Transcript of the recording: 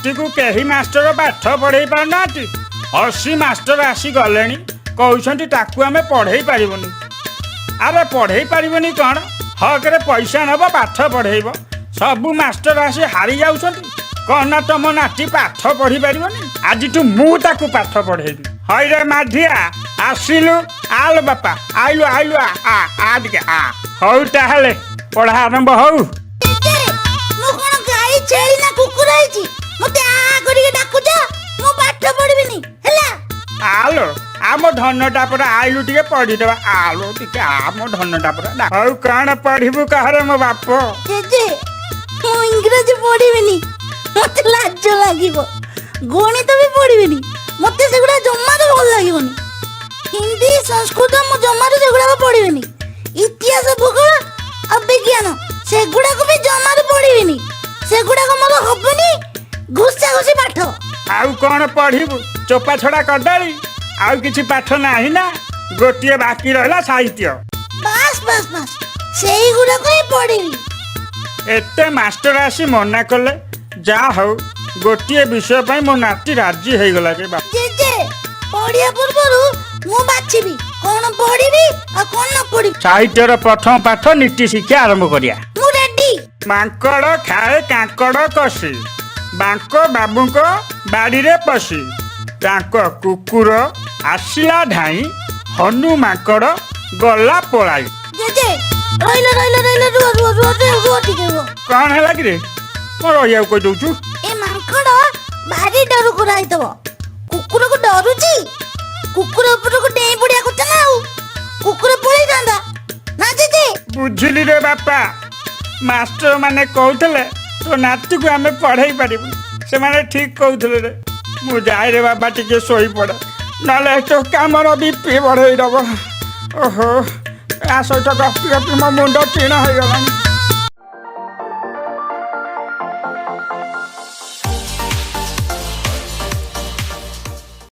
ନାତିକୁ କେହି ମାଷ୍ଟର ପାଠ ପଢ଼େଇ ପାରୁନାହାନ୍ତି। 80 ମାଷ୍ଟର ଆସି ଗଲେଣି, କହୁଛନ୍ତି ତାକୁ ଆମେ ପଢ଼େଇ ପାରିବୁନି। ଆରେ ପଢ଼େଇ ପାରିବୁନି କ'ଣ? ହକରେ ପଇସା ନେବ, ପାଠ ପଢ଼େଇବ। ସବୁ ମାଷ୍ଟର ଆସି ହାରି ଯାଉଛନ୍ତି। କ'ଣ ନା ତମ ନାତି ପାଠ ପଢ଼ି ପାରିବନି? ଆଜିଠୁ ମୁଁ ତାକୁ ପାଠ ପଢ଼େଇବି। ହଇରେ ମାଧିଆ, ଆସିଲୁ? ଆଲୋ ବାପା, ଆଇଲୁ ଆଇଲୁ, ଆ ଆ ଆ ଟିକେ ଆ। ହଉ, ତାହେଲେ ପଢ଼ା ଆରମ୍ଭ ହଉ। ଜେଜେ, ମୁଁ କଣ ଗାଈ, ଛେଳି ନା କୁକୁର ହେଇଛି, ମତେ ଆ ଆ କରିକି ଡାକୁଛ? ମୁଁ ପାଠ ପଢିବିନି ହେଲା। ଆଲୋ ଆମ ଧନଟା ପରେ, ଆଇଲୁ ଟିକେ ପଢିଦେବା। ଆଲୋ ଟିକେ ଆମ ଧନଟା ପରେ। ହଉ, କଣ ପଢିବୁ କହରେ ମୋ ବାପ? ଜେଜେ, ମୁଁ ଇଂରାଜୀ ପଢିବିନି, ମତେ ଲାଜ ଲାଗିବ। ଗଣିତ ବି ପଢିବିନି, ମତେ ସେଗୁଡା ଜମାରୁ ଭଲ ଲାଗିବନି। ହିନ୍ଦୀ, ସଂସ୍କୃତ ମୁଁ ଜମାରୁ ସେଗୁଡାକ ପଢିବିନି। ଇତିହାସ, ଭୂଗୋଳ ଆଉ ବିଜ୍ଞାନ ସେଗୁଡାକ ବି ଜମାରୁ ପଢିବିନି। ସେଗୁଡାକ ମୋର ହବନି, ଘୁଷା ଘୁଷି ପାଠ। ଆଉ କଣ ପଢିବୁ? ଚୋପା ଛଡା କଦଳୀ, ଆଉ କିଛି ପାଠ ନାହିଁ ନା? ଗୋଟିଏ ବାକି ରହିଲା, ସାହିତ୍ୟ। ବାସ୍ ବାସ୍ ବାସ୍, ସେଇଗୁଡାକ ହିଁ ପଢିବି। ଏତେ ମାଷ୍ଟର ଆସି ମନା କଲେ, ଯାହା ହଉ ଗୋଟିଏ ବିଷୟ ପାଇଁ ମୋ ନାତି ରାଜି ହେଇଗଲା ରେ ବାପ। ଜେଜେ, ପଢିବା ପୂର୍ବରୁ ମୁଁ ବାଛିବି କଣ ପଢିବି ଆଉ କଣ ନ ପଢିବି। ସାହିତ୍ୟର ପ୍ରଥମ ପାଠ ନୀତି ଶିକ୍ଷା ଆରମ୍ଭ କରିବା। ମୁଁ ରେଡି। ମାଙ୍କଡ଼ ଖାଏ କାଙ୍କଡ଼ କଷି, ବାଙ୍କ ବାବୁଙ୍କ ବାଡ଼ିରେ ପଶି, ତାଙ୍କ କୁକୁର ଆସିଲା ଧାଇଁ, ହନୁ ମାଙ୍କଡ଼ ଗଲା ପଳାଇ। ଜେଜେ, ରହିଲ ରହିଲ ରହିଲ, ରୁହ ରୁହ ରୁହ ରୁହ ରୁହ, ଟିକେ ରୁହ। କଣ ହେଲା କିରେ? କଣ ରହିବାକୁ କହିଦଉଛୁ? ଏ ମାଙ୍କଡ଼ ଭାରି ଡରୁକୁରା ହେଇଥିବ। କୁକୁରକୁ ଡରୁଛି। କୁକୁର ଉପରକୁ ଡେଇଁ ପଡିବା କଥା ନା, ଆଉ କୁକୁର ପଳେଇଥାନ୍ତା ନା ଜେଜେ? ବୁଝିଲି ରେ ବାପା। ମାଷ୍ଟର ମାନେ କହୁଥିଲେ ତୋ ନାତିକୁ ଆମେ ପଢ଼େଇ ପାରିବୁ, ସେମାନେ ଠିକ କହୁଥିଲେ ରେ। ମୁଁ ଯାଏ ରେ ବାବା, ଟିକେ ଶୋଇପଡ଼େ, ନହେଲେ ତୋ କାମର ବିପି ବଢ଼େଇ ଦବ। ଓହୋ, ଆ ସହିତ ଗପି ଗପି ମୋ ମୁଣ୍ଡ ଟିଣ ହେଇଗଲାଣି।